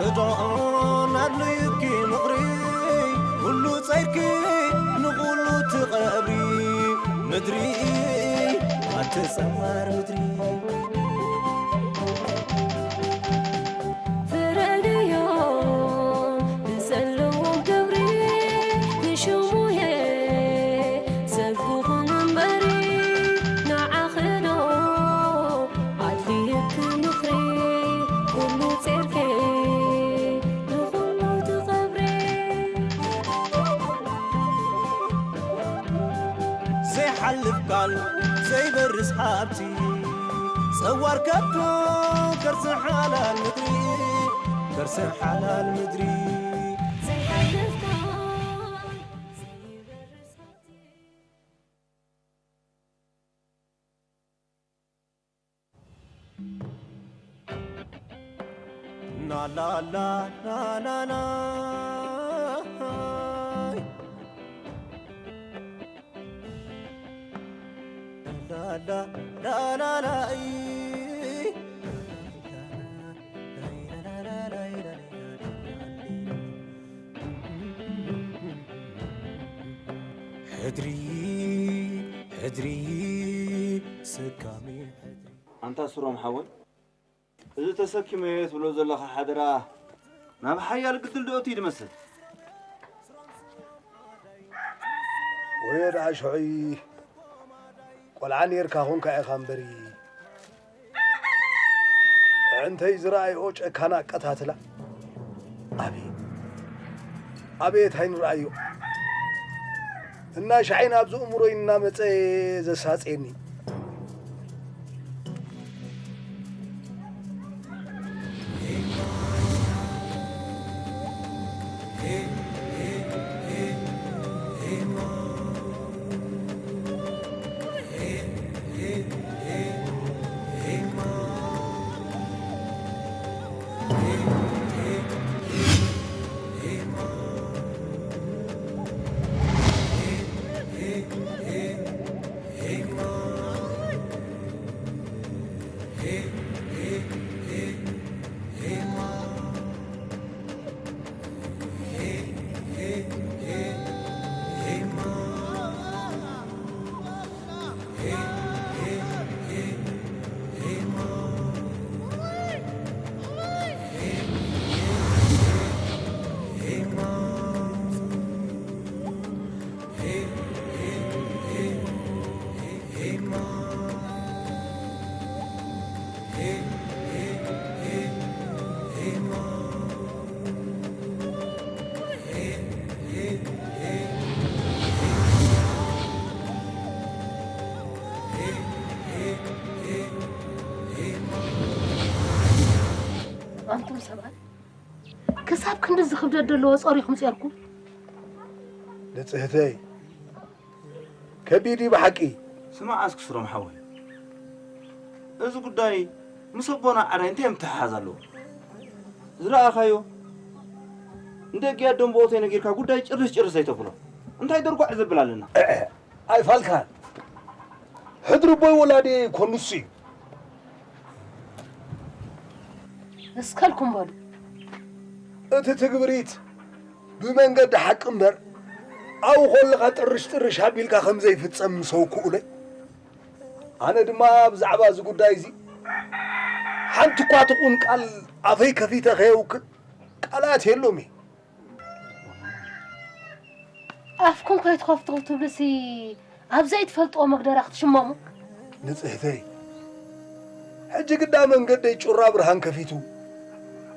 እቶን ኣድልዩኪ ምኽሪ፣ ኩሉ ጸይርኪ ንኹሉ ትቐብሪ። ምድሪ ኣቲ ጸማር ምድሪ። ፍረድዮ ብዘለዎም ክብሪ፣ ንሽሙየ ዘግኹም እምበሪ፣ ንዓኺ ዶ ኣድልየኪ ምኽሪ፣ ኩሉ ጸይርኪ ንኹሉ ትቐብሪ። ዘይሓልፍ ቃል ዘይበርስ ሃብቲ፣ ጸዋር ከብቶ ከርሲ ሓላል ምድሪ፣ ከርሲ ሓላል ምድሪ። ዘይሓልፍ ቃል ዘይበርስ ሃብቲ። ናላላ ናናና። ላላ ላላላ። ሕድሪ፣ ሕድሪ፣ ሰካሚ ሕድሪ። ኣንታ ስሮም ሓወይ፣ እዚ ተሰኪመዮ ትብሎ ዘለኻ ሓደራ ናብ ሓያል ግድል ዶ እትይ ዝመስል? ወዮ ደኣ ሽዑይ ቆልዓ ኔርካ ኾንካ ኢኻ እምበሪ፣ ኣዕንተይ ዝረኣይኦ ጨካን ኣቀታትላ ኣቤት ኣቤት ኣይንረኣዮ። እናሻዕን ኣብዚ እምሮይ እናመጸ ዘሳጼኒ። ኣንቱም ሰባት፣ ክሳብ ክንድዚ ክብደት ዘለዎ ጾር ኢኹም ጼርኩም? ንጽህተይ፣ ከቢድ እዩ ብሓቂ። ስማዕ እስኪ ስሮም ሓወይ፣ እዚ ጉዳይ ምስ ኣቦና ዓዳይ እንታይ ምትሕሓዝ ኣለዎ? ዝረኣኻዮ፣ ንደጊ ኣዶም ብኦተይ ነጊርካ ጉዳይ ጭርስ ጭርስ ዘይተብሎ። እንታይ ደርጓዕ ዘብል ኣለና? እዐ፣ ኣይፋልካን። ሕድሪ ኣቦይ ወላዲየይ እኮ ንሱ እዩ። እስከልኩም በሉ። እቲ ትግብሪት ብመንገዲ ሓቂ እምበር፣ ኣብኡ ከለኻ ጥርሽ ጥርሽ ኣቢልካ ከም ዘይፍጸም ምሰ ውክኡለይ። ኣነ ድማ ብዛዕባ እዚ ጉዳይ እዚ ሓንቲ እኳ ትኹን ቃል ኣፈይ ከፊተ ከየውክል ቃላት የሎም እየ። ኣፍኩም ከይትኸፍቱ ክትብሉሲ ኣብ ዘይትፈልጥዎ መግደራ ክትሽመሙ? ንጽህተይ፣ ሕጂ ግዳ መንገደይ ጩራ ብርሃን ከፊቱ፣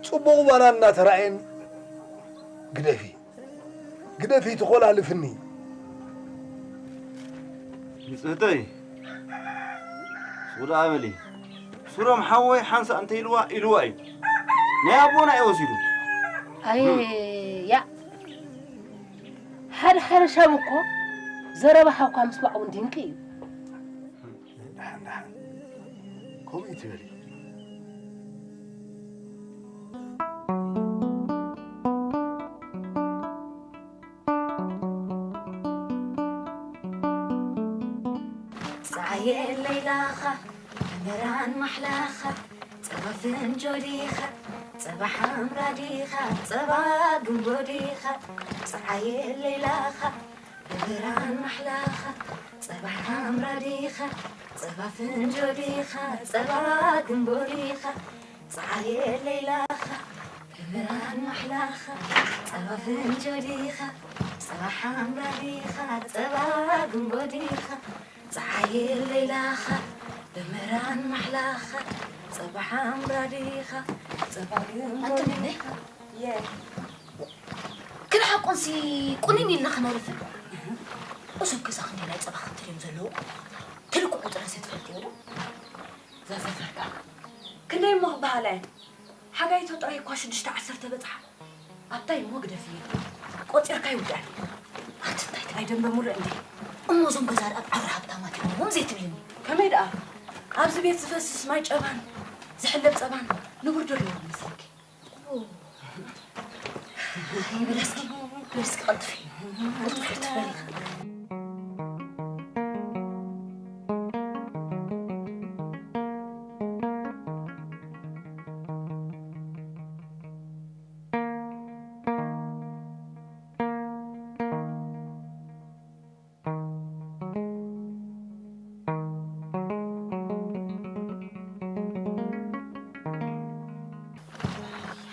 ጽቡቕ ባና እናተራእየኒ፣ ግደፊ፣ ግደፊ፣ ትኾላልፍኒ። ንጽህተይ፣ ሱቕ ደኣ በሊ። ሱሮም ሓወይ ሓንሳእ እንተ ኢልዋ፣ ኢልዋ እዩ። ናይ ኣቦና እዩ ወሲዱ። ኣየ፣ ያ። ሓደ ሓረሻም እኮ ዘረባ ሓውካ ምስማዕ እውን ድንቂ እዩ። ደሓን፣ ደሓን። ከምኡ ይትበሊ። ጸዓየለይ ላኻ፣ ዕምራን ማሕላኻ፣ ጸባ ፍንጆሊኻ፣ ጸባ ሓምራ ዲኻ ጸባ ጉንቦ ዲኻ ጸዓየ ለይላኻ ብብርሃን ማሕላኻ ጸባ ሓምራ ዲኻ ጸባ ፍንጆ ዲኻ ጸባ ጉንቦ ዲኻ ጸዓየ ለይላኻ ብብርሃን ማሕላኻ ጸባ ፍንጆ ዲኻ ጸባ ሓምራ ዲኻ ጸባ ጉንቦ ዲኻ ጸዓየ ለይላኻ ብብርሃን ማሕላኻ ጸባ ሓምራ ዲኻ ጸባ ጉንቦ ዲኻ። ክልሓቁንሲ ቁንን ኢልና ክነርፍድ። እዞም ገዛ ክንደይ ናይ ጸባ ክትር እዮም ዘለዉ? ትልቁ ቁጽረስ ትፈልጥዮ ዶ? እዛ ሰፈር ከኣ ክንደይ እሞ ክበሃላ እየን? ሓጋይቶ ጥራይ እኳ ሽዱሽተ ዓሰርተ በጽሓ። ኣብታይ እሞ ግደፍዮ። ቆጺርካ ይውዳእ። ኣንቲ እንታይ ትብሊ? ኣይ ደንበ ሙሉእ እንዴ? እሞ እዞም ገዛ ደኣ ብዓውራ ሃብታማት እዮም እሞ ዘይትብልኒ? ከመይ ደኣ? ኣብዚ ቤት ዝፈስስ ማይ ጨባን ዝሕለብ ጸባን ንቡር ዶ ኣለዎ መሲልኪ? ይበል እስኪ፣ በል እስኪ ቀልጥፊ፣ ቀልጥፊ ክትበሊ።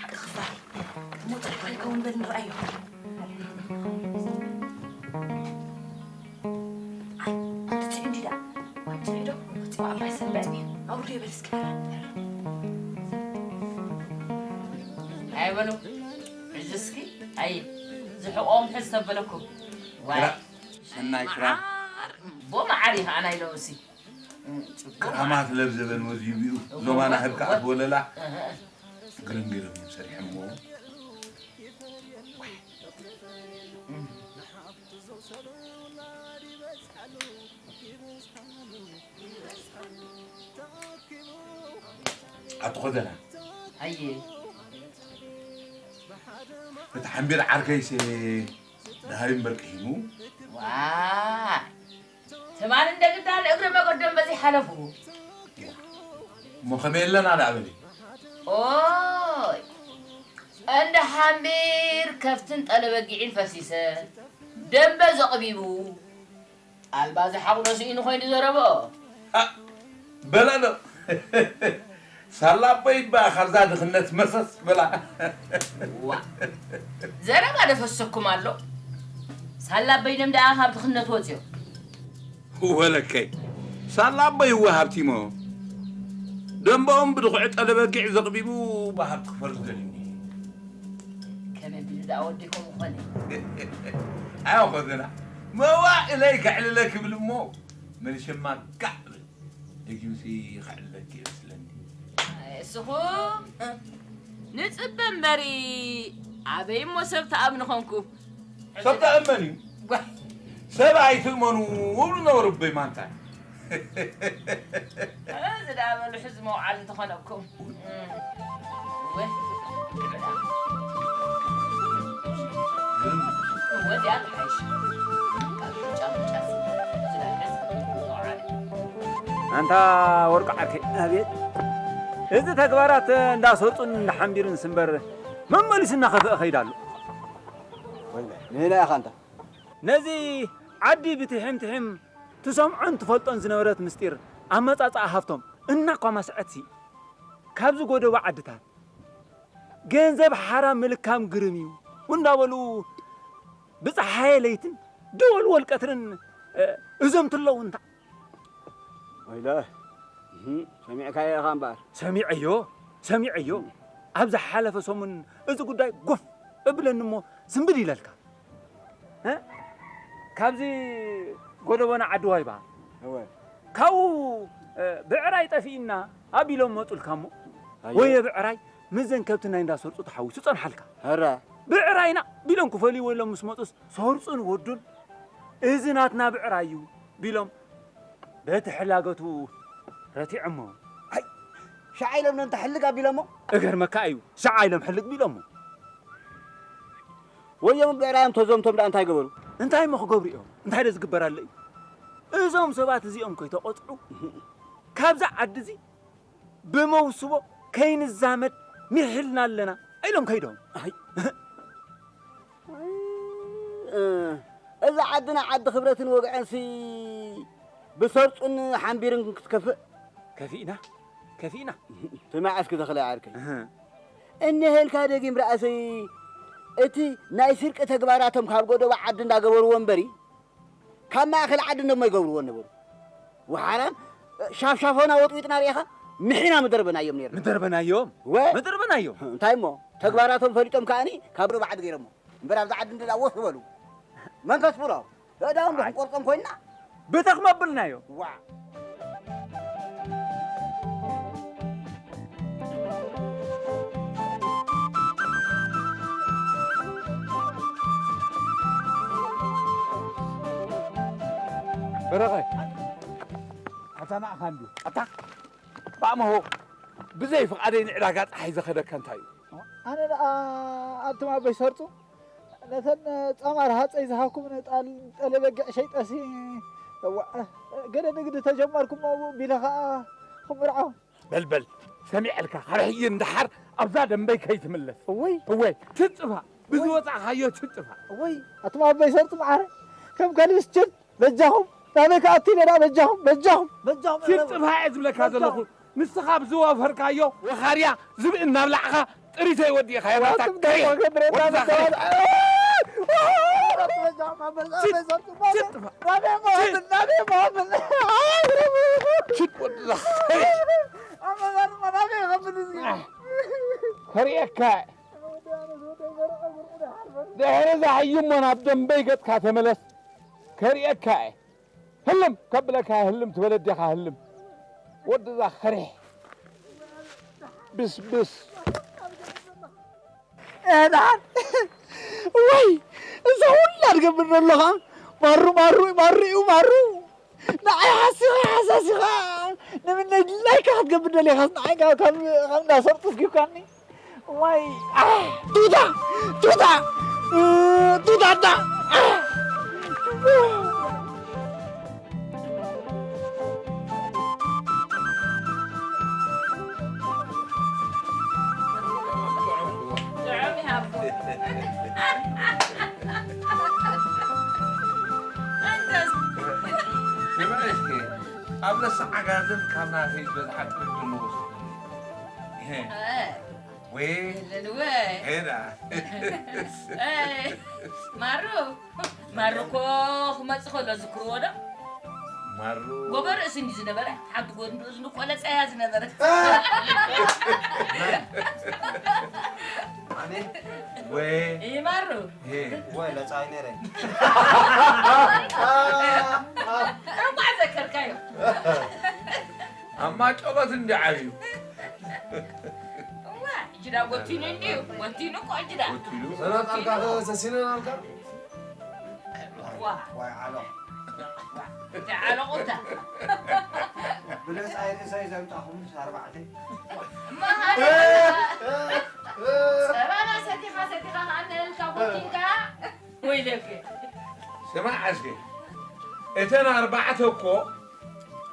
ሓቂ ክፋል። እሞ ጽሒፉ ከይከውን በል ንርኣዮ። ኣይ፣ ኣንቲ ጽዒ እንዲ ደኣ። ኣይ፣ ጽዒ ዶ? ጽባ ዓባይ ሰንበኒ። ኣውርድዮ በል እስኪ። ኣይ በሉ። ሕጂ እስኪ፣ ኣይ፣ ዝሕቆም ሕዝ ተበለኩም። ዋይ። ሰናይ ክራም። መዓር። ቦ መዓር እዩ ከኣ ናይ ሎምሲ። ክራማት ለብዘበን ወዚቡ እዩ። እወ፣ ዞማና እወ፣ ህብካ እወ። ኣትወለላ። እህ። ግርም ገይሮም እዮም ሰሪሖምዎ። ኣቶ ኸዘና። ኣየ። እቲ ሓምቢር ዓርከይስ ደሃዩ እምበር ቅሂሙ። ዋ! ትማል እንደ ግዳ ንእግሪ መገዶም በዚ ሓለፉ። እሞ ከመይ ኣለና ደኣ በሊ። ኦይ! እንደ ሓምቢር ከፍትን ጠለበጊዕን ፈሲሰ፣ ደንበ ዘቕቢቡ፣ ኣልባ ዝሓቑኖ ስኢኑ ኮይኑ ዘረብኦ። ኣ፣ በላ ዶ። ሳላ ኣቦይ እባ ካብዛ ድኽነት መሰስ በላ። ዋ፣ ዘረባ ደፈሰኩም ኣሎ። ሳላ ኣቦይ ደም ደኣ ካብ ድኽነት ወፅዮ። ወለከይ፣ ሳላ ኣቦይ እወ ሃብቲሞ። ደንበኦም ብድኹዒ ጠለበጊዕ ዘቕቢቡ ብሃብቲ ክፈርስ ደልዩኒ። ከመይ ቢሉ ደኣ ወደይ ከምኡ ኾነ? ኣዮ ኾዘና፣ መዋእለይ ከዕልለ ክብል እሞ፣ መልሸማ ጋዕ ብል። ደጊምሲ ከዕልለኪ ይመስለኒ። ኣይ፣ እስኹም ንጽበ እምበሪ፣ ኣበይ እሞ ሰብ ተኣምኒ ኾንኩ? ሰብ ተኣመን እዩ። ጓ- ሰብ ኣይትእመኑ እብሉ ነበሩ ኣቦይ ማንታ። እዚ ደኣ በሉ ሕዚ መውዓሊ እንተኾነኩም። እም። እወ። እወ፣ እዚኣ ትሓይሽ። ካብ ጫፍ ጫፍ እዚ ደኣ ሕዚ መውዓሊ። ኣንታ ወርቂ ዓርከይ። ኣቤት። እዚ ተግባራት እንዳ ሰርጹን እንዳ ሓምቢርን ስምበር መመሊሱ እናኸፍአ ኸይዳ ኣሎ። ወይለ፣ ንህና ኢኻ ኣንታ። ነዚ ዓዲ ብትሒም ትሒም ትሰምዖን ትፈልጦን ዝነበረት ምስጢር ኣመጻጽኣ ሃብቶም እናኳማስዐትሲ፣ ካብዚ ጎደቦ ዓድታት ገንዘብ ሓራ ምልካም ግርም እዩ እንዳበሉ ብጸሓየ ለይትን ደወልወል ቀትርን፣ እ፣ እዞም ትለዉ እንታ። ወይለ፣ እህ፣ ሰሚዕካዮ ኢኻ እምበኣር። ሰሚዐዮ፣ ሰሚዐዮ። ኣብ ዝሓለፈ ሰሙን እዚ ጉዳይ ጎፍ እብለኒ እሞ ስንብድ ኢለልካ። እ? ካብዚ ጎደቦና ዓዲ ዋይባ። እወ። ካብኡ፣ እ፣ ብዕራይ ጠፊእና ኣቢሎም መጹልካ እሞ። ኣየ። ወየ ብዕራይ ምስዘን ከብቲ ናይ እንዳ ሰርጹ ተሓዊሱ ጸንሓልካ። ኧረ። ብዕራይና ቢሎም ክፈልይዎ ኢሎም ምስ መጹስ ሰርጹን ወዱን እዚ ናትና ብዕራይ እዩ ቢሎም በቲ ሕላገቱ ረቲዖሞ። ኣይ፣ ሸዓ ኢሎም ነንተ ሕልግ ኣቢሎሞ? እገርመካ እዩ፣ ሸዓ ኢሎም ሕልግ ቢሎሞ። ወዮም ብዕራዮም ተዘምቶም ደኣ እንታይ ገበሩ? እንታይ እሞ ክገብሩ እዮም? እንታይ ዶ ዝግበር ኣሎ እዩ? እዞም ሰባት እዚኦም ከይተቖጽዑ፣ ካብዛ ዓዲ እዚ ብመውስቦ ከይንዛመድ ሚሒልና ኣለና ኢሎም ከይዶም። ኣይ፣ እ፣ እዛ ዓድና ዓዲ ክብረትን ወግዐንሲ ብሰርጹን ሓንቢርን ክትከፍእ። ከፊእና፣ ከፊእና። ስማዕ እስኪ ተኽለ ዓርከይ። እህ። እኒሄልካ ደጊም ርኣሰይ፣ እቲ ናይ ስርቂ ተግባራቶም ካብ ጎደቦ ዓዲ እንዳገበርዎ እምበሪ፣ ካብ ማእከል ዓዲ እንደሞ ይገብርዎ ነበሩ። ወሓራም ሻፍሻፎና ወጥዊጥና ርኢኻ፣ ምሒና ምደርበናዮም ነይርና። ምደርበናዮም? ወ? ምደርበናዮም? እንታይ እሞ፣ ተግባራቶም ፈሊጦም ከኣኒ ካብ ርባ ዓዲ ገይሮሞ። እምበር ኣብዛ ዓዲ እንድዳ ወስ በሉ። መንፈስ ፍሮ። እዳውን ዶ ኣይ። ክንቆርጾም ኮይንና? ብተኽ መብልናዮ። ዋ። በረኸ፣ ኣታ ንዓኻ እንድዩ። ኣታ ባእመሆ፣ ብዘይ ፍቓደይ ንዕዳጋ ጸሓይ ዘኸደካ እንታይ እዩ? ኣነ ደኣ ኣብቶም ኣቦይ ሰርጹ ነተን ጸማር ሃጸይ ዝሃብኩምን ጣል-፣ ጠለ በጊዕ ሸይጠሲ፣ እዋ፣ ገለ ንግዲ ተጀመርኩሞ ብኡ ቢለ ኸኣ ክምርዖ። በል በል፣ ሰሚዐልካ፣ ካብ ሕጂ ንደሓር ኣብዛ ደንበይ ከይትምለስ። እወይ። እወይ፣ ትጥፋእ፣ ብዝወጻእካዮ ትጥፋእ። እወይ፣ ኣቱም ኣቦይ ሰርጡ መዓረ፣ ከም ከልብስ ችል፣ በጃኹም፣ ናበይ ክኣቱ ኢለ ደኣ፣ በጃኹም፣ በጃኹም፣ በጃኹም፣ ትጥፋእ እየ ዝብለካ በጃኹም። ዘለኹ። ንስኻ ብዝወፈርካዮ ወኻርያ ዝብኢ እናብላዕኻ ጥሪተይ ወዲእኻ፣ የናታ ዋትም ከየ። ደሞ ገብረ ወዛ እናበለ ኸየ። በጃኹም፣ ኣቦይ፣ ችል፣ ኣቦይ ሰርጡ፣ ችል ጥፋእ። ናበይ መሃብን፣ ናበይ መሃብን። ችል ወዲ ኸየ። ኣቦይ ሰርጡ፣ ናበይ ይኸብን እዚ? ከርእየካ። ድሕሪ እዛ ሕጂ እሞ ናብ ደንበይ ገጽካ ተመለስ፣ ከርእየካ እየ። ህልም ከብለካ እየ፣ ህልም ትበል ኣዴኻ፣ ህልም። ወዲ እዛ ኸሪሕ ብስብስ። ኤዳን፣ ወይ፣ እዛ ሁላ ትገብር ዘለኻ፣ ማሩ፣ ማሩ፣ ማሩ እዩ፣ ማሩ። ንዓይ ሓሲኻ ሓሳሲኻ ንምነይ ድላይካ ክትገብር ደሊኻስ ንዓይ ካብ፣ ካብ፣ ካብ እንዳ ሰርጡ ስኪብካኒ። ዋይ፣ ኣሕ፣ ቱታ፣ ቱታ፣ እ፣ ቱታ ኣታ፣ ኣሕ። ጥዑም ይሃብኩም። ኣንተስ? ስምዒ እስኪ፣ ኣብ ለሰ ዓጋዘን ካብ ናተይ ዝበዝሓ ጥርጥር ንወስድ። እ። ወይ። የለን ወይ። ሄዳ። እ፣ ማሩ፣ ማሩ እኮ ክመጽእ ከሎ ዝክርዎ ዶ? ማሩ። ጎቦ ርእሲ እንዲ ዝነበረ፣ ሓንቲ ጎድኒ ርእሱ ቆለጸያ ዝነበረ። ኣነ? ወይ። እ፣ ማሩ። ሄ። ወይ ለጻይ ነረ። እንኳዕ ዘከርካዮ። ኣማ ጨሎት እንዲ ዓብዩ። እዋ፣ ሕጂ ዳ ጎቲኑ እንድዩ፣ ጎቲኑ እኮ ሕጂ ዳ። ጎቲኑ። ሰላም ኣልካ፣ ሰሲነን ኣልካ? ዋ። ዋይ ዓሎ። እቲ ዓሎ ቁታ። ብለጻይ ርእሰይ ዘምጻኹም ኣርባዕተ። መሃሪ። ጸባና ሰቲኻ፣ ሰቲኻ ከኣ ነልካ ጎቲንካ። ወይለከ። ስማዕ እስኪ፣ እተን ኣርባዕተ እኮ፣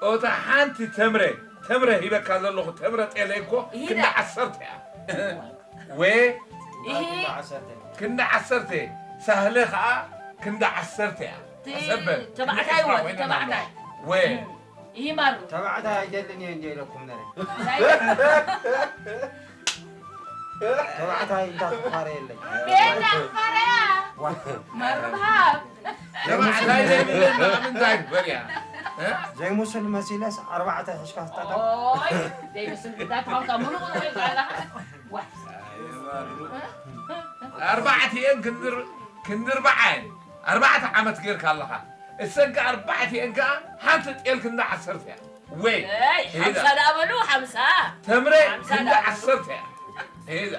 ኦታ ሓንቲ ተምረ፣ ተምረ ሂበካ ዘለኹ፣ ተምረ ጤለይ እኮ ይሂዳ። ክንዲ ዓሰርተ እያ። ወ-፣ ይሂ። ክንዲ ዓሰርተ። ክንዲ ዓሰርተ፣ ሳህለ ኸዓ ክንዲ ዓሰርተ እያ። እቲ ተሰበን፣ ክንዲ ተባዕታይ ዕስራ ወ-፣ ኮይነን ተባዕታይ። ኣለዋ። ወ-፣ ይሂ ማሩ። ተባዕታይ ኣይደልን እየ እንደ ኢለኩም ነረ። እንታይ? ተባዕታይ እንዳ ክፋረ የለይ። ቤት ኣኽፋረያ። ዋ። መርሃብ። ተባዕታይ ዘይብለና ምንታይ ክፈርያ? እ? ዘይሙስል መሲለስ ኣርባዕተ ሕሽካ ትጠጠም። ኦይ፣ ዘይምስል ግዳ ትኾንካ ሙሉእ ቁጥሪ ይባላል። ዋ። ኣርባዕቲኤን ክንድር-፣ ክንድርብዓየን ኣርባዕተ ዓመት ጌርካ ኣለኻ። እሰን ከኣ ኣርባዕቲኤን ከኣ ሓንቲ ጤል ክንዲ ዓሰርተ እያ። ወይ፣ እይ፣ ሄዳ። ሓምሳ ደኣ በሉ፣ ሓምሳ። ተምረ ሓምሳ ክንዲ ደኣ በሉ። ዓሰርተ እያ። ሄዳ።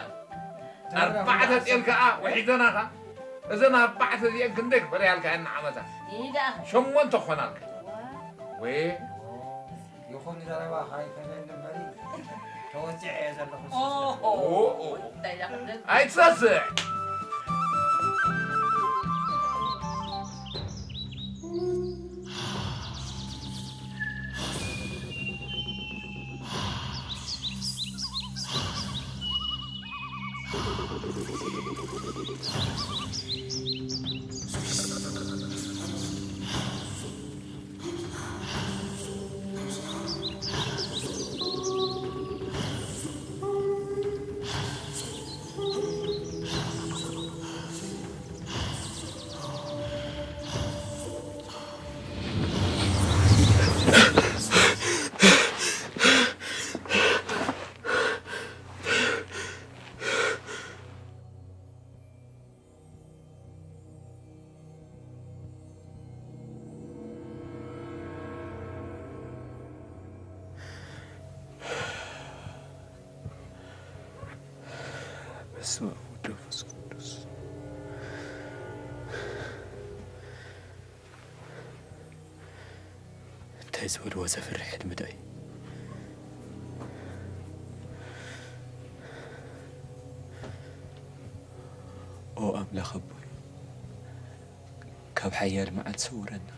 ተምረ ኣርባዕተ ክንዲ ጤል ከኣ ዓሰርተ። ውሒደናኻ። እዘን ኣርባዕተ እዚአን ክንደይ ክፈርያልካ እየን ንዓመታ? ሄዳ። ሸሞንተ ክኾናልካ። ዋ። ወይ። ይኹን ዘረባ ካይከለኒ እምበሪ፣ ተወጺዐ እየ ዘለኹ። ኦሆ። ኦ፣ ኦ። እንታይ ደኣ ክንብል? ኣይትሰስዕ። በስመ አብ ወወልድ ወመንፈስ ቅዱስ። እንታይ ዝበልዎ ዘፍርሕ ሕልሚ ዶ እዩ? ኦ ኣምላኽ ኣቦይ፣ ካብ ሓያል መዓት ሰውረና፣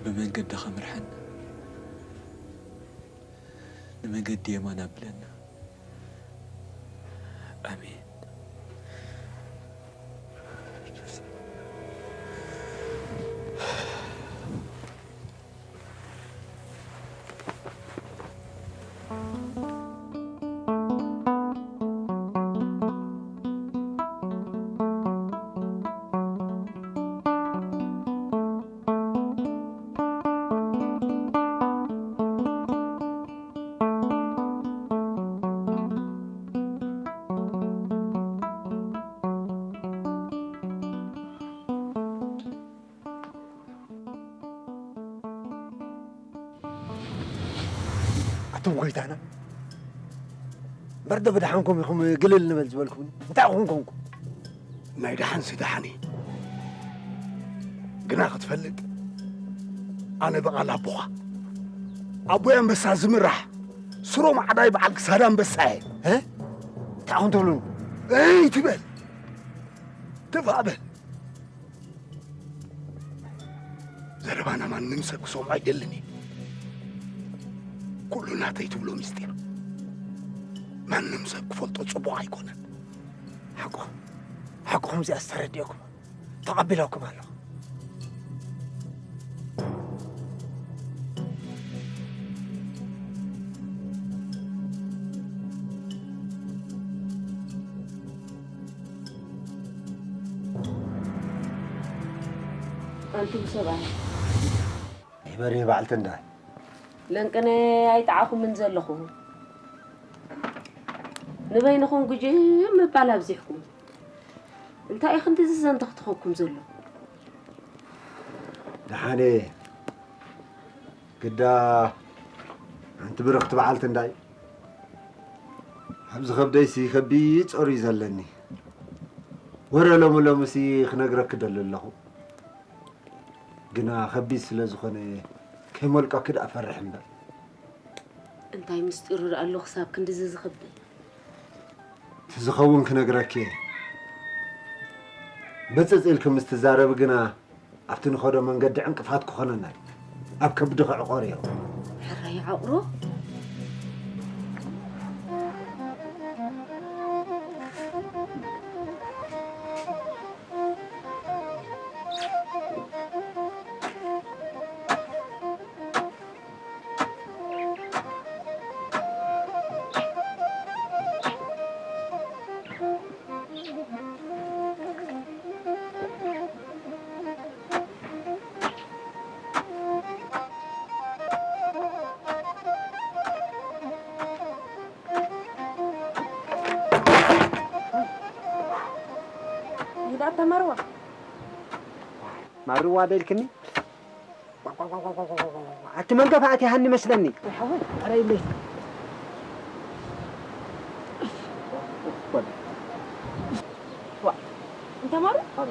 ብመንገድኻ ምርሓና፣ ንመንገዲ የማን ኣብለና። ኣሜን። ኣቱም ጎይታና፣ እምበር ዶ ብደሓንኩም ኢኹም ግልል ንበል ዝበልኩምኒ? እንታይ ኢኹም ኮንኩም? ናይ ደሓንሲ ደሓን እዩ። ግና ክትፈልጥ፣ ኣነ በቓል ኣቦኻ፣ ኣቦይ ኣንበሳ ዝምራሕ፣ ስሮም ዓዳይ በዓል ክሳድ ኣንበሳ እየ። እ? እንታይ ኢኹም ትብሉኒ? እይ ትበል፣ ትፋእ በል። ዘረባና ማንም ሰብ ክሰምዖ ኣይደልን እዩ። ኩሉ ናተይ ትብሎ ምስጢር ማንም ሰብ ክፈልጦ ጽቡቕ ኣይኮነን። ሓቁ፣ ሓቁኹም እዚኣስ ተረዲኦኩም፣ ተቐቢለኩም ኣለኹ። ኣንቱም ሰብኣይ። ይበርህ በዓልቲ እንዳ። ለንቅነ ኣይጠዓኹምን ዘለኹ። ንበይንኹም ጉጅም ምባል ኣብዚሕኩም። እንታይ እዩ ክንድዚ ዘንተኽትኸኩም ዘሎ? ደሓነ ግዳ፣ ሓንቲ ብርኽቲ በዓልቲ እንዳይ፣ ኣብዚ ከብደይሲ ከቢድ ጾር እዩ ዘለኒ። ወረ ሎሚ ሎሚሲ ክነግረኪ ደሊ ኣለኹ። ግና ከቢድ ስለ ዝኾነ ከይመልቀኪ ደኣ ፈርሕ እምበር። እንታይ ምስጢሩ ደኣ ኣሎ ክሳብ ክንድዚ ዝኸብድ? እቲ ዝኸውን ክነግረኪ እየ። ብጽጽ ኢልኪ ምስ ትዛረቢ ግና ኣብቲ ንኸዶ መንገዲ ዕንቅፋት ክኾነና እዩ። ኣብ ከብድኺ ዕቆርዮ። ሕራይ ዓቑሮ። ይዳ ተመርዋ። ማርዋ ደልክኒ? ኣቲ መንገፍ ኣቲሃኒ መስለኒ። ሓወይ፣ ኣረ ይለይ። ዋ፣ እንተ ማሩ? ኣረ።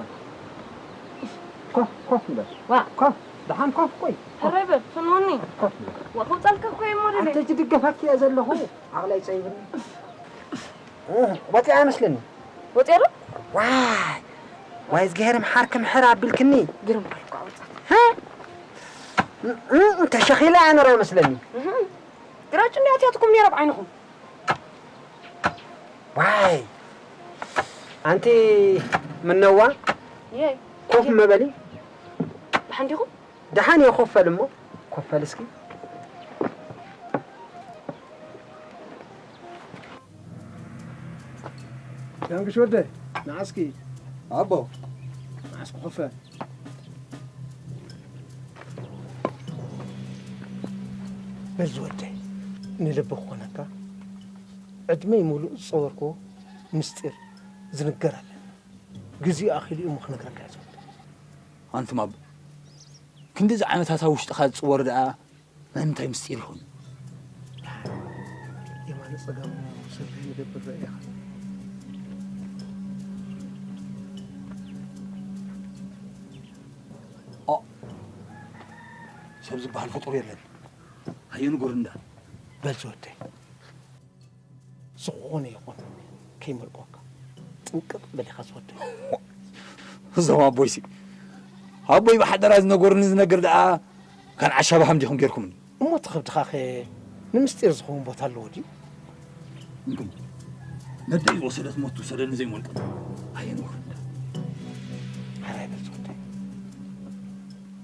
ኮፍ፣ ኮፍ ንበል። ዋ። ኮፍ፣ ደሓን ኮፍ፣ ቆይ። ሕራይ በል፣ ፍንውኒ። ኮፍ ንበል። ዋ፣ ክውጻልካ እኮ እየ እሞ ደለ። ኣንተ ትድገፋኪ እየ ዘለኹ። ዓቕለይ ጸይብኒ። እ፣ ወፂኣ መስለኒ። ወፂኣ ዶ? ዋይ፣ ዋይ፣ እዝግሄር ምሓርኪ ምሕር ኣቢልክኒ። ግርም በልኳ ወፃት። እ፣ እ፣ ተሸኺለ ኣነራ መስለኒ። እህ፣ ግራጭ እንዲ ኣትያትኩም ነይረ ብዓይንኹም። ዋይ፣ ኣንቲ ምነዋ? የይ። ኮፍ መበሊ። ደሓን ዲኹም? ደሓን እየ፣ ኮፍ በል እሞ፣ ኮፍ በል እስኪ። ዳንግሽ ወደይ፣ ንዓ እስኪ። ኣቦ። ንዓ እስኪ ኮፍ በል። በል ዝወደይ፣ ንልቢ ክኾነካ፣ ዕድመይ ሙሉእ ዝጸወርክዎ ምስጢር ዝንገር ኣለና። ግዜኡ ኣኺሉ እዩ እሞ ክነግረካ እየ ዝወደይ። ኣንቱም ኣቦ፣ ክንድዚ ዓመታት ኣብ ውሽጥኻ ዝጽወር ደኣ ናይ ምንታይ ምስጢር ይኹን? የማነ ጸጋሙ ሰብ ዘይንገብር ርኣኻ። ዝበሃል ፍጡር የለን። ኣየንጎር እንዳ በል ዝወደይ፣ ዝኾነ ይኹን ከይመልቆካ ጥንቅቕ በሊኻ ዝወደይ። እዞም ኣቦይሲ፣ ኣቦይ ብሓደራ ዝነገሩኒ ዝነግር ደኣ፣ ካን ዓሻ ባሃም ዲኹም ጌርኩምኒ? እሞ እቲ ከብድኻኸ ንምስጢር ዝኸውን ቦታ ኣለዎ ድዩ? እንኩም፣ ነደይ ዝወሰደት ሞት ትውሰደኒ ዘይመልቆ። ኣየንጎር እንዳ ሓራይ በል ዝወደይ።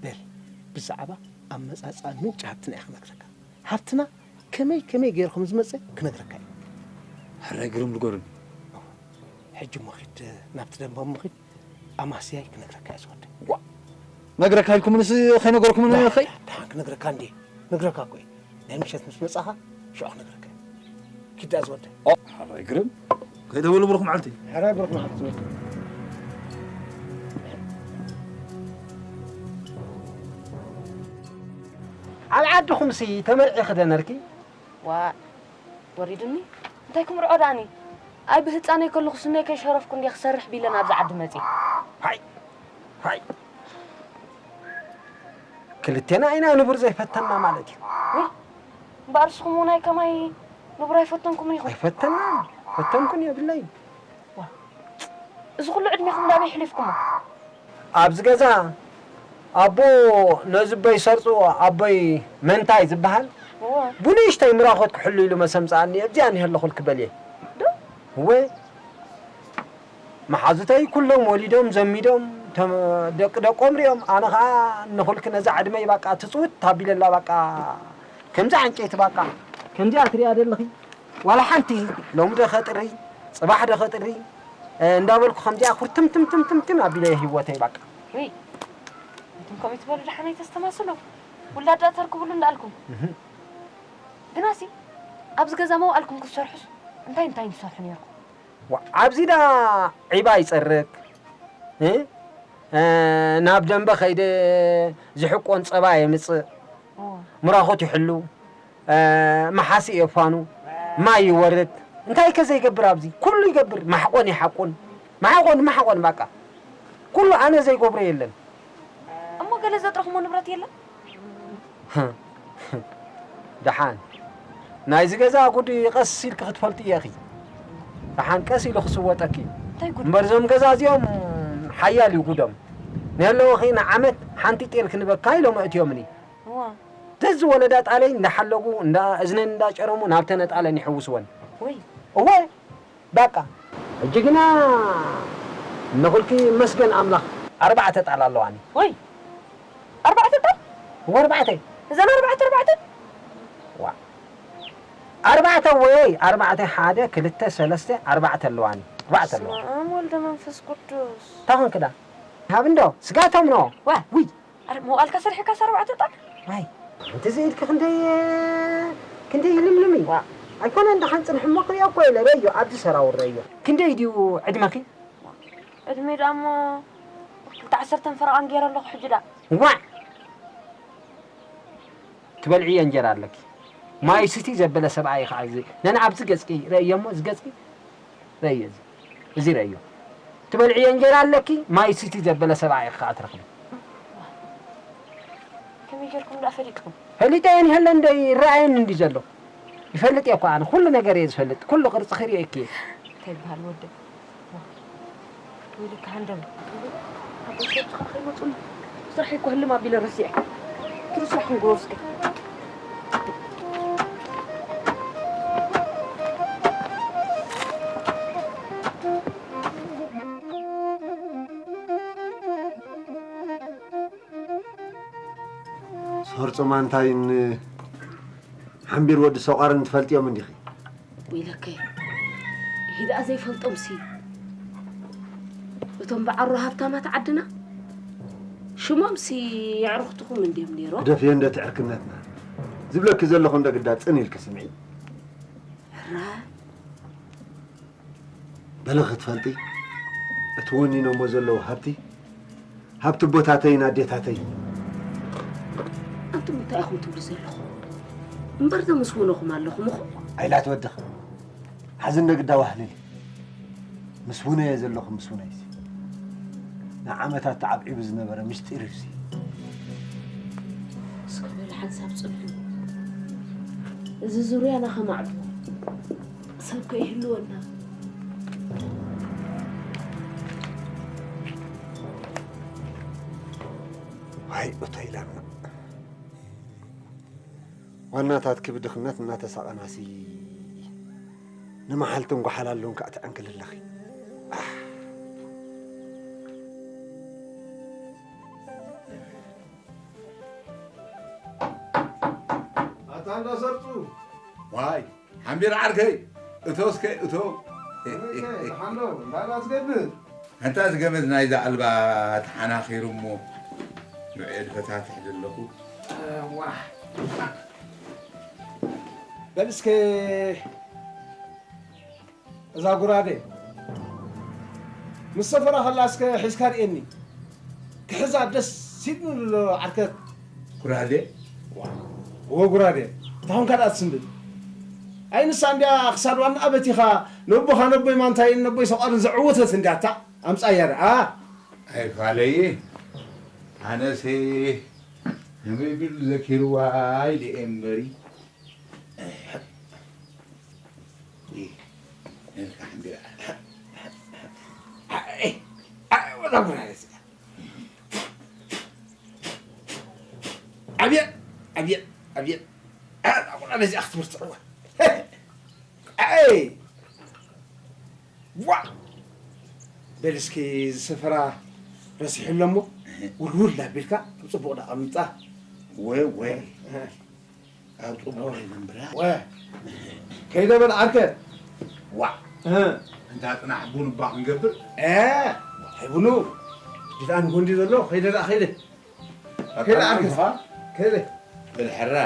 በል፣ ብዛዕባ ኣመጻጽኣን ምንጪ ሃብትና እየ ክነግረካ። ሃብትና ከመይ ከመይ ገይሩ ከም ዝመጸ ክነግረካ እየ። ሕራይ ግርም ንገሩኒ። ሕጂ እሞ ኺድ፣ ናብቲ ደንበ እሞ ኺድ፣ ኣማስያይ ክነግረካ እየ ዝወደይ። ዋ! ነግረካ ኢልኩምንስ ከይነገርኩምን ላ፣ ኸይ? ላ፣ ደሓን ክነግረካ እንዴ? ነግረካ እኮ እየ። ናይ ምሸት ምስ መጻኻ ሽዑ ክነግረካ እየ። ኪድ ደኣ ዝወደይ። ኦ፣ ሕራይ ግርም። ከይደ በሉ ብሩኽ መዓልቲ። ሕራይ ብሩኽ መዓልቲ ዝወደይ። ኣብ ዓድኹምሲ ተመርዒኺ ዶ ነርኪ? ዋእ፣ ወሪዱኒ። እንታይ ክምርዖ ደኣኒ? ኣይ ብህጻነይ ከለኹ ስነይ ከይሸረፍኩ እንድየ ክሰርሕ ቢለ ናብዚ ዓዲ መጽየ። ሃይ፣ ሃይ። ክልቴና ኢና ንቡር ዘይፈተና ማለት እዩ። ውይ፣ እምበኣር ንስኹም እውን ኣይ ከማይ ንቡር ኣይፈተንኩምን ኢኹም። ኣይፈተናን፣ ፈተንኩን የብለይን። ዋ፣ እዚ ኩሉ ዕድሜኹም ናበይ ሕሊፍኩሞ? ኣብዚ ገዛ ኣቦ ነዚ ኣቦይ ሰርጽዎ፣ ኣቦይ መንታይ ዝበሃል፣ እወ። ብንእሽተይ ምራኾት ክሕሉ ኢሉ መሰምጽኣኒ፣ ኣብዚኣ እኒሀ ኣለኹልኪ በልየ። ዶ? እወ። መሓዙተይ ኩሎም ወሊዶም፣ ዘሚዶም፣ ተም-፣ ደቂ ደቆም ሪኦም፣ ኣነ ኸኣ ንኹልኪ ነዛ ዕድመይ ባቃ ትጽውት ታቢለላ ባቃ፣ ከምዛ ዕንጨይቲ ባቃ፣ ከምዚኣ ትሪኣ ዘለኺ፣ ዋላ ሓንቲ፣ ሎሚ ዶ ከጥሪ፣ ጽባሕ ዶ ከጥሪ፣ እ፣ እንዳበልኩ ከምዚኣ ኩርትምትምትምትም ኣቢለ ህይወተይ ባቃ። ውይ፣ እንቱም ከምኡ ትበሉ ደሓን ኣይተስተማስሉ። ውላድ ደኣ ተርክቡሉ እንዳኣልኩም። እህ። ግናሲ፣ ኣብዚ ገዛ መዋእልኩም ክትሰርሑስ እንታይ እንታይ ትሰርሑ ነይርኩም? ዋ፣ ኣብዚ ዳ ዒባ ይጸርግ፣ እ? እ፣ ናብ ደንበ ከይደ ዝሕቆን ጸባ የምጽእ፣ እወ። ምራኹት ይሕሉ፣ እ፣ መሓሲ የፋኑ፣ ማይ ይወርድ። እንታይ ከ ዘይገብር ኣብዚ? ኩሉ ይገብር። ማሕቆን ይሓቁን። ማሕቆን፣ ማሕቆን፣ በቃ። ኩሉ ኣነ ዘይገብሮ የለን። እሞ ገለ ዘጥረኽሞ ንብረት የለን? ደሓን ናይዚ ገዛ ጉድ ቀስ ኢልኪ ክትፈልጢ ኢኺ። ደሓን ቀስ ኢሉ ክስወጠኪ እዩ። እንታይ ጉድ? እምበር እዞም ገዛ እዚኦም ሓያል እዩ ጉዶም። ንህለወኺ ንዓመት ሓንቲ ጤል ክንበካ ኢሎም ኣእትዮምኒ። እዋ። ተዚ ወለዳ ጣለይ እንዳሓለጉ፣ እንዳ እዝነን እንዳጨረሙ ናብተን ኣጣለን ይሕውስወን። ወይ። እወ። በቃ። ሕጂ ግና ንኹልኪ መስገን ኣምላኽ ኣርባዕተ ጣል ኣለዋኒ። ወይ! ኣርባዕተ ጣል? እወ፣ ኣርባዕተ። እዘን ኣርባዕተ፣ ኣርባዕተ? ዋ። ኣርባዕተ ወይ፣ ኣርባዕተ፣ ሓደ፣ ክልተ፣ ሰለስተ፣ ኣርባዕተ ኣለዋኒ። ኣርባዕተ ኣለዋ። በስመ ኣብ ወልደ መንፈስ ቅዱስ። እንታይ ኾንክዳ? ሃብ እንዶ፣ ስጋቶም ኖ። ዋ። ውይ። ኣረ፣ መዋእልካ ሰሪሕካስ ኣርባዕተ ጣል? ዋይ፣ ሓንቲ ዘይድኪ ክንደይ፣ ክንደይ ይልምልም እዩ። ዋ። ኣይኮነን፣ ደሓን ጽንሒ እሞ ክሪኦ እኮ ኢለ፣ ረዮ፣ ኣብዚ ሰራውር ረዮ። ክንደይ ድዩ ዕድመኺ? ዕድመይ ደኣ እሞ ክልተ ዓሰርተን ፈረቓን ገይረ ኣለኹ ሕጂ ደኣ። ዋዕ! ትበልዕዮ እንጀራ ኣለኪ። ማይ ስቲ ዘበለ ሰብኣይ ኸዓ እዚ፣ ነን ኣብዚ ገጽኪ ረእዮ እሞ፣ እዚ ገጽኪ ረእዮ፣ እዚ፣ እዚ ረእዮ። ትበልዕዮ እንጀራ ኣለኪ፣ ማይ ስቲ ዘበለ ሰብኣይ ኸዓ ትረኽቢ። ከመይ ጌርኩም ደኣ ፈሊጥኩም? ፈሊጠ እየ፣ ይሀለ እንደ ይረኣየኒ እንዲ ዘሎ። ይፈልጥ እየ እኮ ኣነ፣ ኩሉ ነገር እየ ዝፈልጥ፣ ኩሉ ቅርጺ ክርእየኪ እየ። እንታይ ይበሃል ወደይ? ወይለካ ሃንደም። ኣብ ቤት ከይመጹኒ ስራሕ እኮ ህልም ኣቢለ ረሲዐ። ትንሽ ስራሕ ክንገብር እስከ። ሰርጾ ማንታይን ሓምቢር ወዲ ሰቋርን ትፈልጥዮም እንዲኺ? ወይለከ፣ ይሄ ደኣ ዘይፈልጦምሲ፣ እቶም ብዓሮ ሃብታማት ዓድና፣ ሽሞምሲ የዕሩኽትኹም እንድዮም ነይሮም። ግደፍዮ እንደ ትዕርክነትና። ዝብለኪ ዘለኹ እንደ ግዳ ጽን ኢልኪ ስምዒ። ሕራይ። በሊ ክትፈልጢ፣ እቲ ወኒኖሞ ዘለዉ ሃብቲ፣ ሃብቲ ኣቦታተይን ኣዴታተይን። ኣንቱም እንታይ ኢኹም ትብሉ ዘለኹም? እምበር ዶ ምስ ውነኹም ኣለኹም እኹም? ኣይላት ወድኺ። ሓዚ እንደ ግዳ ዋህልል። ምስ ውነየ ዘለኹም ምስ ውነይሲ። ንዓመታት ተዓብዒቡ ዝነበረ ምስጢር እዩሲ። እስከ በል ሓንሳብ ጽልሑ። እዚ ዙርያና ከማዕዱ ሰብ ከይህልወና። ዋይ እቶ ኢላና ዋናታትኪ ብድኽነት እናተሳቐናሲ ንመሓልትን ጓሓላሉን ከኣ ትዕንክሊ ኣለኺ። ኣታ እንዳ ሰርጹ ዋይ ሓምቢር ዓርከይ እቶ እስከ እቶ ከመይከ ደሓን ዶ እንታይ ደኣ ትገብር ኣንታስ ገመድ ናይዛ ኣልባ ተሓናኺሩ እሞ ንዕኤ ድፈታትሕ ዘለኹ ዋሕ በል እስከ እዛ ጉራዴ ምስ ሰፈራ ከላ እስከ ሒዝካ ርእየኒ ክሕዛ ደስ ኢሉኒ ኣሎ ዓርከት ኩራዴ እወ ጉራዴ እታ ኹንካ ደኣ ትስንብድ ኣይ ንሳ እንድያ ክሳድ ዋና ኣበቲኻ ነቦኻ ነቦይ ማንታይን ነቦይ ሰቋርን ዘዕወተት እንድያ እታ ኣምጻያ ደኣ ኣይፋለይ ኣነሴ ንበይብሉ ዘኪርዋ ኢለ እየ እምበሪ ነልካ ሓንቢራ ወዛ ጉራዴ እዚኣ ኣብየ ኣብየ ኣብየ ኣዛ ጉራዴ እዚኣ ክትምርትዕዋ ኣይ ዋ በል እስኪ ዝሰፈራ ረሲሑ ኣሎ እሞ ውልውል ኣቢልካ ኣብ ፅቡቕ ዳቐምጣ ወወ ኣብ ፅቡቕ ይነብራ ወ ከይደ በል ዓርከ ዋ እንታ ፅናሕ ቡን እባ ክንገብር ቡኑ ድልኣን ጎንዲ ዘሎ ከይደ ደኣ ከይደ ከይደ ዓርከ ከይደ ብልሕራ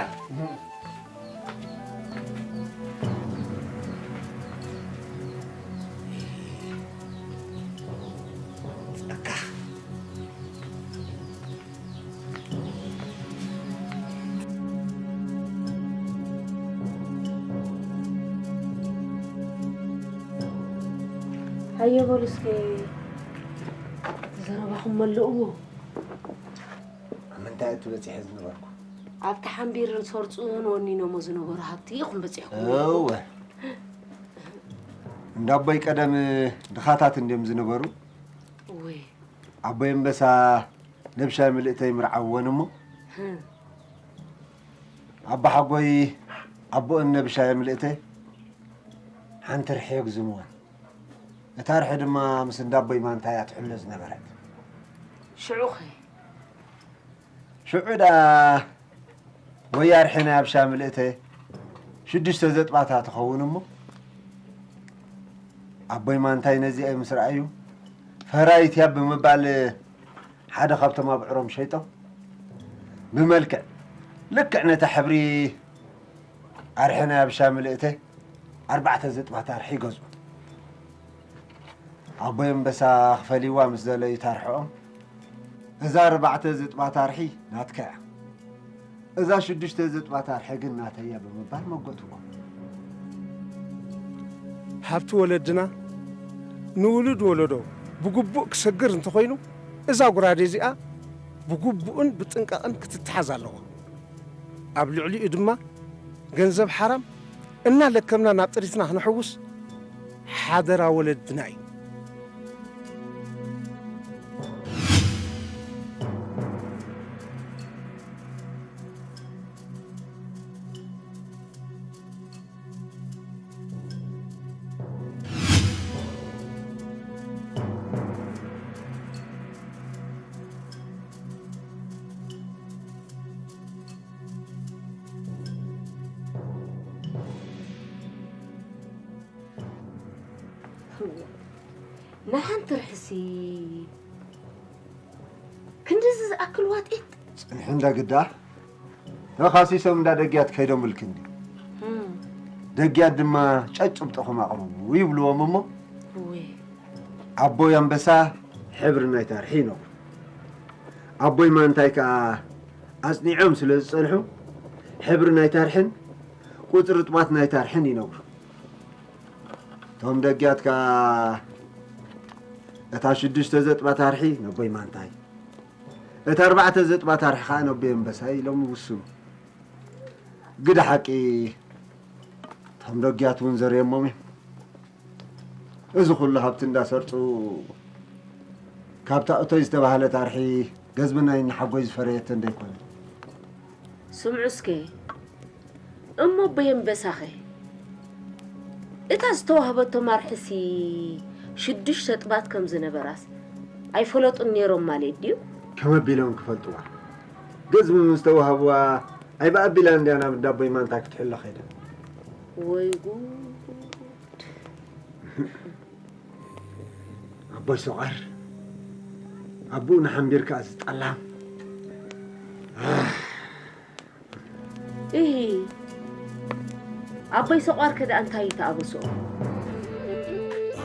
ሃየ በሉ እስከ ዘረባኹም መልእዎ። ኣብ ምንታይ እቱ በፂሐ ዝነበርኩ ኣብቲ ሓምቢርን ሰርፁን ወኒኖሞ ዝነበሩ ሃብቲ ኢኹም በፂሕኩም እወ እንዳ ኣቦይ ቀደም ድኻታት እንድዮም ዝነበሩ ወይ ኣቦይ ኣንበሳ ነብሻይ ምልእተይ ምርዓወን እሞ ኣባሓጎይ ኣቦኦን ነብሻይ ምልእተይ ሓንቲ ርሒ የግዝምወን እታ ርሒ ድማ ምስ እንዳ ኣቦይ ማንታ እያ ትሕሎ ዝነበረት ሽዑኸ ሽዑ ደኣ ወያ ርሒ ናይ ኣብሻ ምልእተ ሽዱሽተ ዘጥባታ ትኸውን እሞ ኣቦይ ማንታይ ነዚኣ ምስ ረኣዩ ፈራይት እያ ብምባል ሓደ ካብቶም ኣብዕሮም ሸይጦም ብመልክዕ ልክዕ ነታ ሕብሪ ኣርሒ ናይ ኣብሻ ምልእተ ኣርባዕተ ዘጥባታ ኣርሒ ይገዝኡ ኣቦይ ኣንበሳ ክፈልይዋ ምስ ደለዩ ታርሕኦም እዛ ኣርባዕተ ዝጥባ ታርሒ ናትካ እያ እዛ ሽዱሽተ ዝጥባ ታርሒ ግን ናተይ እያ ብምባል መጎትዎም ሃብቲ ወለድና ንውሉድ ወለዶ ብግቡእ ክሰግር እንተኾይኑ እዛ ጉራዴ እዚኣ ብግቡእን ብጥንቃቕን ክትተሓዝ ኣለዋ ኣብ ልዕሊኡ ድማ ገንዘብ ሓራም እናለከምና ናብ ጥሪትና ክነሕውስ ሓደራ ወለድና እዩ። ንሓንቲ ርሕሲ ክንድዚ ዝኣክል ዋጢጥ ፅንሒ እንዳ ግዳ ተኻሲሶም እንዳ ደግያት ከይዶምልኪ እንዲ ደግያት ድማ ጨጭብጦኹም ኣቕርቡ ይብልዎም እሞ ኣቦይ ኣንበሳ ሕብሪ ናይ ታርሒ ይነግሩ ኣቦይ ማንታይ ከዓ ኣፅኒዖም ስለ ዝፀንሑ ሕብሪ ናይ ታርሕን ቁፅሪ ጥባት ናይ ታርሕን ይነግሩ እቶም ደጊያት ከዓ እታ ሽዱሽተ ዘጥባ ታርሒ ነቦይ ማንታይ እታ ኣርባዕተ ዘጥባ ታርሒ ከዓ ነቦይ ኣንበሳይ ኢሎም ይውስኑ ግደ ሓቂ፣ እቶም ደጊያት እውን ዘርእየሞም እዩ። እዚ ኩሉ ሃብቲ እንዳሰርጹ፣ ካብታ እቶይ ዝተባህለት ኣርሒ ገዝሚ ናይ ንሓጎይ ዝፈረየት እንደይኮነ። ስምዑ እስከ፣ እሞ ኣቦይ ኣንበሳኸ? እታ ዝተዋህበቶ ማርሒሲ ሽዱሽተ ጥባት ከም ዝነበራስ ኣይፈለጡን ነይሮም ማለት ድዩ? ከመ ኣቢሎም ክፈልጥዋ? ገዝሚ ምስ ተዋህብዋ፣ ኣይበኣቢላ እንድያ ናብ እንዳ ኣቦይ ማንታ ክትሕሎ ከይዳ። ወይ ጉድ! ኣቦይ ሶቓር፣ ኣቦኡ ንሓንቢር ከኣ ዝጠላም። እሂ፣ ኣቦይ ሶቓር ከ ደኣ እንታይ እዩ ተኣበስኦ?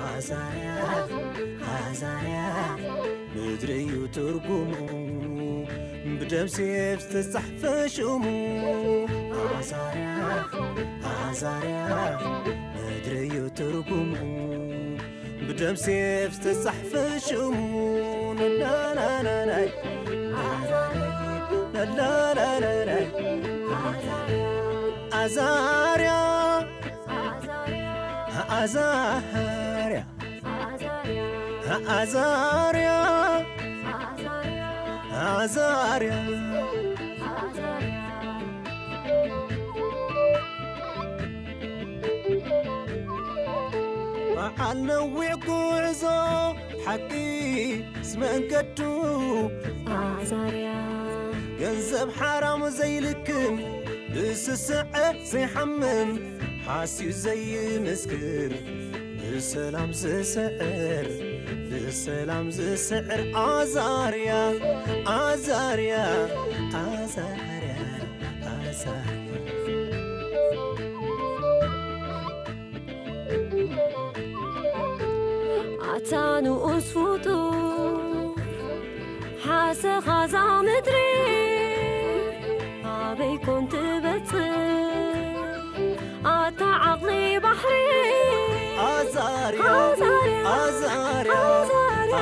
ኣዛርያ ኣዛርያ ምድሪ እዩ ትርጉሙ፣ ብደም ሴፍ ዝተጻሕፈ ሽሙ። ኣዛርያ ኣዛርያ ምድሪ እዩ ትርጉሙ፣ ብደም ሴፍ ዝተጻሕፈ ሽሙ። ናናናናይ ናናናናይ ኣዛርያ ኣዛርያ ኣዛርያ ኣዛርያ በዓል ነዊሕ ጉዕዞ ሓቂ ዝመንገዱ ኣዛርያ ገንዘብ ሓራም ዘይልክም ብስስዐ ዘይሓምም ሓስዩ ዘይምስክር ብሰላም ዝስዕር ብሰላም ዝስዕር ኣዛርያ ኣዛርያ ኣዛርያ ኣዛርያ ኣታ ንኡስ ፍጡር ሓሰኻ እዛ ምድሪ ኣበይ ኮን ትበጽሕ ኣታ ዓቕሊ ባሕሪ ኣዛርያ ኣዛርያ ኣዛርያ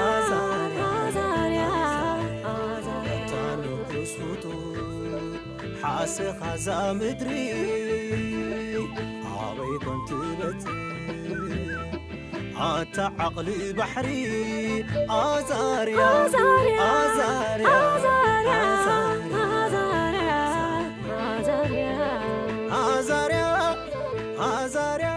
ኣዛርያ ኣዛርያ ኣዛርያ ኣታ ንኡስ ፍጡር ሓሰኻ እዛ ምድሪ ኣበይ ኮን ትበጽሕ ኣታ ዓቕሊ ባሕሪ ኣዛርያ ኣዛርያ ኣዛርያ ኣዛርያ ኣዛርያ ኣዛርያ ኣዛርያ ኣዛርያ ኣዛርያ